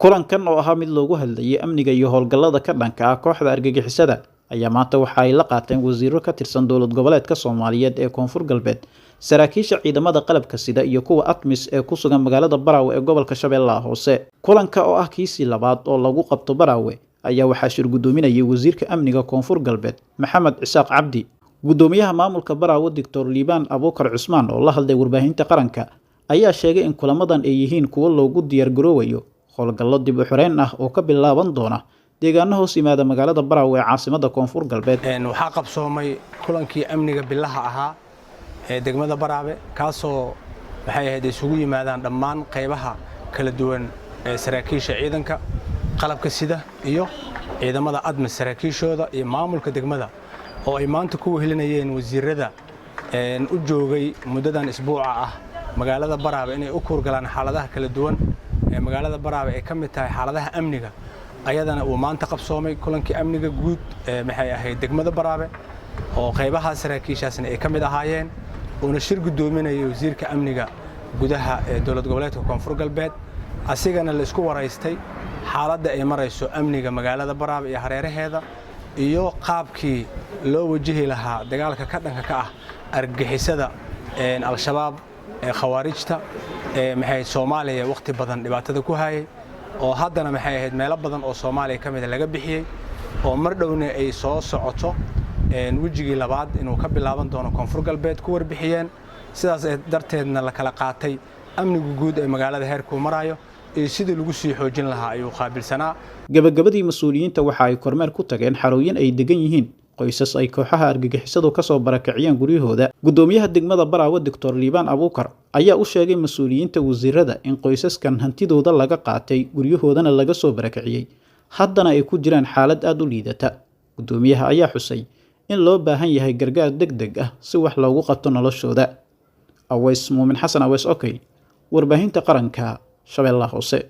Kulankan oo ahaa mid loogu hadlayay amniga iyo howlgallada ka dhanka ah kooxda argagixisada ayaa maanta waxa ay la qaateen wasiiro ka tirsan dowlad goboleedka Soomaaliyeed ee Koonfur Galbeed, saraakiisha ciidamada qalabka sida iyo kuwa ATMIS ee ku sugan magaalada Baraawe ee gobolka Shabeellaha Hoose. Kulanka oo ah kiisii labaad oo lagu qabto Baraawe ayaa waxaa shir guddoominayay wasiirka amniga Koonfur Galbeed, Maxamed Cisaaq Cabdi. Guddoomiyaha maamulka Baraawe, Doctor Liibaan Abuukar Cusmaan, oo la hadlay warbaahinta qaranka, ayaa sheegay in kulamadan ay yihiin kuwo loogu diyaargaroowayo howlgallo dib u xoreyn ah oo ka bilaaban doona deegaano hoos yimaada magaalada Baraawe ee caasimada Koonfur Galbeed. Waxaa qabsoomay kulankii amniga bilaha ahaa ee degmada Baraawe, kaasoo maxay ahayd isugu yimaadaan dhammaan qaybaha kala duwan ee saraakiisha ciidanka qalabka sida iyo ciidamada ATMIS saraakiishooda iyo maamulka degmada, oo ay maanta ku wehelinayeen wasiirada u joogay muddadan isbuuca ah magaalada Baraawe inay u kuurgalaan xaaladaha kala duwan ee magaalada Baraawe ay ka mid tahay xaaladaha amniga. Ayadana uu maanta qabsoomay kulankii amniga guud ee maxay ahayd degmada Baraawe, oo qaybaha saraakiishaasna ay ka mid ahaayeen, uuna shir guddoominayay wasiirka amniga gudaha ee dowlad goboleedka Koonfur Galbeed. Asigana la isku waraystay xaaladda ay marayso amniga magaalada Baraawe iyo hareeraheeda iyo qaabkii loo wajihi lahaa dagaalka ka dhanka ka ah argagixisada Al-Shabaab ee Khawaarijta ee maxay Soomaaliya waqti badan dhibaatada ku hayay, oo haddana maxay ahayd meelo badan oo Soomaaliya ka mid laga bixiyey, oo mar dhowna ay soo socoto wejigii labaad inuu ka bilaaban doono Koonfur Galbeed ku warbixiyeen. Sidaas darteedna la kala qaatay amniga guud ee magaalada heerkuu marayo iyo sidii lagu sii xoojin lahaa ayuu qaabilsanaa. Gabagabadii, mas-uuliyiinta waxa ay kormeer ku tageen xarooyin ay degan yihiin qoysas ay kooxaha argagixisadu kasoo barakiciyeen guryahooda. Guddoomiyaha degmada Baraawe, Doctor Liibaan Abuukar, ayaa u sheegay mas-uuliyiinta wasiirada in qoysaskan hantidooda laga qaatay, guryahoodana laga soo barakiciyey, haddana ay ku jiraan xaalad aada u liidata. Guddoomiyaha ayaa xusay in loo baahan yahay gargaar deg deg ah si wax loogu qabto noloshooda. Aweys Muumin Xasan Aweys, okay, warbaahinta qaranka, Shabeellaha Hoose.